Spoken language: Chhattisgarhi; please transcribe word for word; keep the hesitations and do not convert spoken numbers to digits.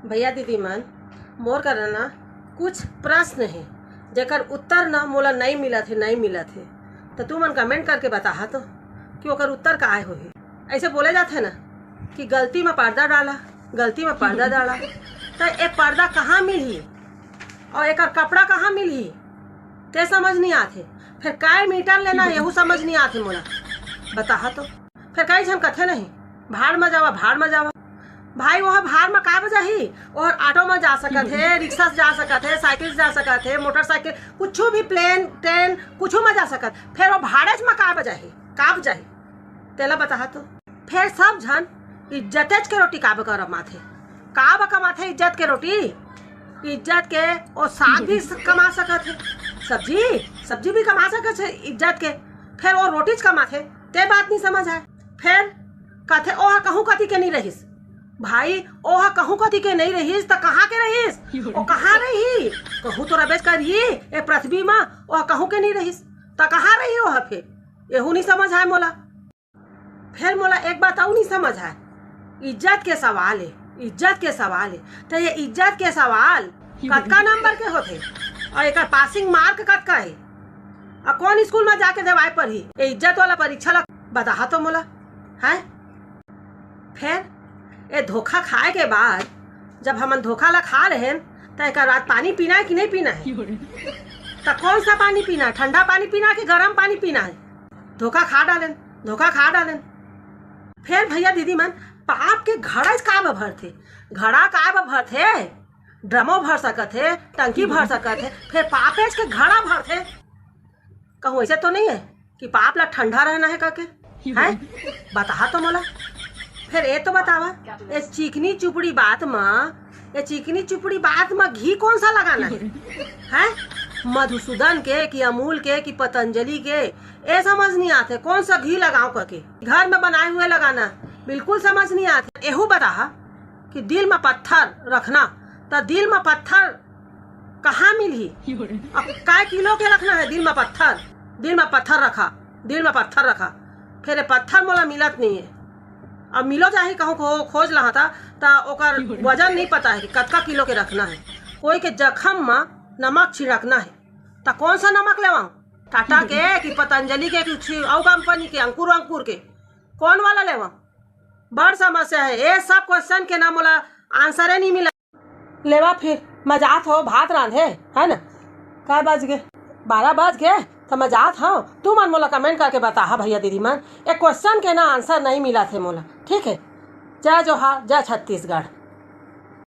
भैया दीदी मन, मोर करा ना कुछ प्रश्न हे, जेकर उत्तर ना मोला नइ मिलत हे, नइ मिलत हे। त तुमन comment करके बताहा तो कि ओकर उत्तर काय होही। ऐसे बोले जाथे ना कि गलती में पर्दा डाला, गलती में पर्दा डाला। त ए पर्दा कहाँ मिलही और एकर कपड़ा कहाँ मिलही, ते समझ नहीं आथे। फिर काय मीटर लेना, यहू समझ नहीं आथे मोला। बताहा तो। फिर कई झन कथे नहीं, भाड़ में जावा, भाड़ में जावा। भाई, वह भाड़ में का बजाही? और ऑटो में जा सकत हे, रिक्शा से जा सकत हे, साइकिल से जा सकत हे, मोटरसाइकिल, कुछ भी, प्लेन, ट्रेन, कुछ में जा सकत। फिर वो भाड़ेच में का बजाही, का बजाही? तेला बताहा तो। फिर सब झन इज्जतेच के रोटी काबर कमाथे, काबर कमाथे इज्जत के रोटी? इज्जत के वो साग भी कमा सकत हे, सब्जी, सब्जी भी कमा सकत हे इज्जत के। फिर वो रोटीच कमाथे, ते बात नहीं समझ आए। फिर कथे, "ओह कहूँ कति के नहीं रहिस।" भाई, ओह कहूँ कति के नहीं रहिस, त कहाँ के रहिस? ओ कहाँ रही? कहूँ तो रबेच करही, ए पृथ्वी मा ओह कहूँ के नहीं रहिस, त कहाँ रही ओह फिर? एहू नहीं समझ आए मोला। फिर मोला एक बात अउ नहीं समझ आए, इज्जत के सवाल है, इज्जत के सवाल है। त ये इज्जत के सवाल कतका नंबर के होथे और एकर पासिंग मार्क कतका है? और कौन स्कूल में जाके देवाए पड़ही ये इज्जत वाला परीक्षा ला? बताहा तो मोला, हैं? फिर ए धोखा खाए के बाद जब हमन धोखा ला खा लेहेन, त एकर बाद पानी पीना है कि नहीं पीना है? त कौन सा पानी पीना है? ठंडा पानी पीना है कि गरम पानी पीना है? धोखा खा डालेन, धोखा खा डालेन। फिर भैया दीदी मन, पाप के घड़ा का भरथे? घड़ा का भरथे? ड्रमो भर सकत हे, टंकी भर सकत हे, फिर पापेच के घड़ा भरथे। कहूँ ऐसे तो नहीं है कि पाप ला ठंडा रहना है करके, हैं? बताहा तो मोला। फिर ये तो बतावा, ये चिकनी चुपड़ी बात मा, ये चिकनी चुपड़ी बात मा घी कौन सा लगाना है, हैं? मधुसूदन के कि अमूल के कि पतंजलि के, ये समझ नहीं आथे कौन सा घी लगाओ करके। घर में बनाए हुए लगाना, बिल्कुल समझ नहीं आथे। एहू बताहा कि दिल में पत्थर रखना, त दिल में पत्थर कहाँ मिलही? अब काय किलो के रखना है दिल में पत्थर? दिल में पत्थर रखा, दिल में पत्थर रखा। फिर ये पत्थर मोला मिलत नहीं है। अब मिलो जाही कहूँ को खोज लहा था, त ओकर वजन नहीं पता है कि कतका किलो के रखना है। कोई के जखम में नमक छिड़कना है, त कौन सा नमक लेवाऊँ? टाटा के कि पतंजलि के, कुछ अउ कंपनी के, अंकुर अंकुर के, कौन वाला लेवाऊँ? बड़ समस्या है। ये सब क्वेश्चन के ना मोला आंसरे नहीं मिला। लेवा फिर, मैं जात हो भात रांधे, है ना? काय बज गे? बारह बज गे, त मैं जात हव। तुमन मोला कमेंट करके बताहा भैया दीदी मन, ये क्वेश्चन के ना आंसर नहीं मिला थे मोला, ठीक है? जय जोहार, जय छत्तीसगढ़।